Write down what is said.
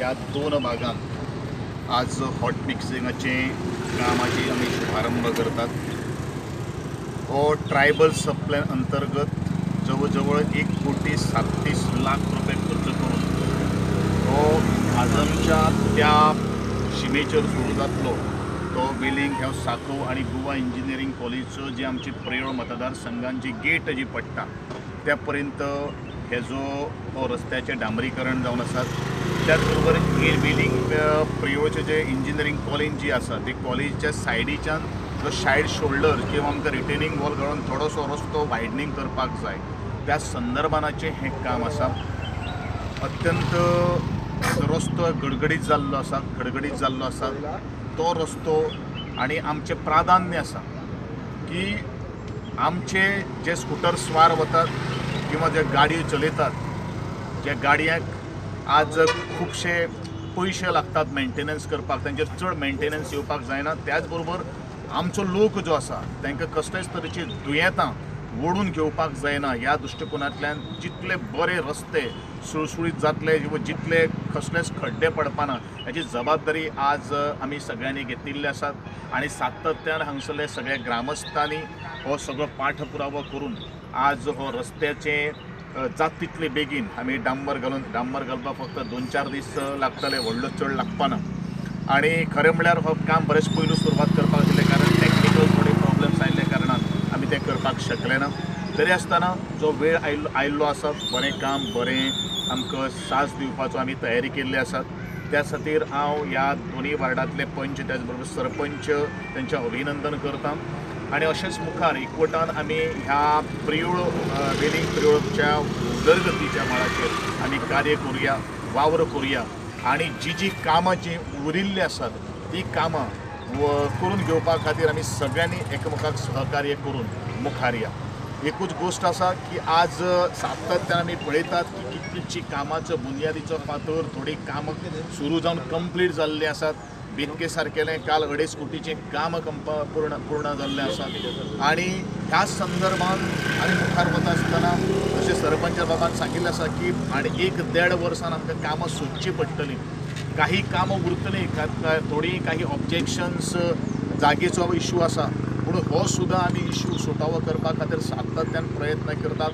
ह्या दोन भागांत आज हॉट मिक्सिंगाचें कामाची आमी शुभारंभ करतात. हो ट्रायबल सबप्लॅन अंतर्गत जवळ जवळ 1,37,00,000 रुपये खर्च करून हो खाजनच्या त्या शिमेचेर सुरू जातलो. तो वेलिंग ह्या साखो आनी गोवा इंजिनियरींग कॉलेजचो जे आमची प्रियोळ मतदारसंघान जी गेट जी पडटा त्या पर्यंत हेजो हो रस्त्याचें डांबरीकरण जावन आसा. त्याच बरोबर हे वेलिंग प्रियोळचे जे इंजिनियरींग कॉलेज जी आसा ते कॉलेजच्या सायडीच्यान जो सायड शोल्डर किंवा आमकां रिटेनिंग वॉल घालून थोडोसो रस्तो वायडनींग करपाक जाय त्या संदर्भानाचें हें काम आसा. अत्यंत रस्तो गडगडीत जाल्लो आसा, खडगडीत जाल्लो आसा तो रस्तो आनी आमचें प्राधान्य आसा की आमचे जे स्कुटर स्वार वतात किंवा जे गाडयो चलयतात ज्या गाडयांक आज खुबशे पयशे लागतात मेंटेनन्स करपाक, तांचेर चड मेंटेनन्स येवपाक जायना. त्याच बरोबर आमचो लोक जो आसा तांकां कसलेच तरेची दुयेंतां ओडून घेवपाक जायना ह्या दृश्टिकोनांतल्यान जितले बरे रस्ते सुळसुळीत जातले किंवा जितले कसलेच खड्डे पडपाना हाची जबाबदारी आज आमी सगळ्यांनी घेतिल्ली आसात. आनी सातत्यान हांगसरले सगळ्या ग्रामस्थांनी हो सगळो पाठपुरावो करून आज हो रस्त्याचें जात तितले बेगीन आमी डांबर घालून, डांबर घालपाक फक्त 2-4 दीस लागतले, व्हडलो चड लागपाना. आनी खरें म्हणल्यार हो काम बरेंच पयलू सुरवात करपाक आशिल्लें कारण टॅक्निकल थोडे प्रॉब्लम्स आयिल्ल्या कारणान आमी तें करपाक शकले ना. तरी आसतना जो वेळ आयिल्लो आसा बरें काम बरें आमकां साथ दिवपाचो आमी तयारी केल्ली आसा. त्या खातीर हांव ह्या दोनूय वार्डांतले पंच त्याच बरोबर सरपंच तांचें अभिनंदन करता. आनी अशेंच मुखार एकवटान आमी ह्या प्रियोळ वेलिंग प्रियोळच्या उदरगतीच्या मळाचेर आमी कार्य करुया, वावर करुया आनी जी जी कामां जी उरिल्लीं आसात ती कामां करून घेवपा खातीर आमी सगळ्यांनी एकमेकाक सहकार्य करून मुखार या. एकूच गोश्ट आसा की आज सातत्यान आमी पळयतात की कितलीशी कामाचो बुनियादीचो फातर थोडीं कामां सुरू जावन कंप्लीट जाल्लीं आसात. बेतके सारकेलें काल 2.5 कोटीचें काम पूर्ण जाल्लें आसा. आनी ह्या संदर्भान आमी मुखार वता आसतना जशें सरपंच बाबान सांगिल्लें आसा की आनी 1-1.5 वर्सान आमकां कामां सोदचीं पडटलीं, काही कामां उरतलीं, थोडीं काही ऑब्जेक्शन्स जागेचो इशू आसा, पूण हो सुद्दां आमी इशू सुटावो करपा खातीर सातत्यान प्रयत्न करतात.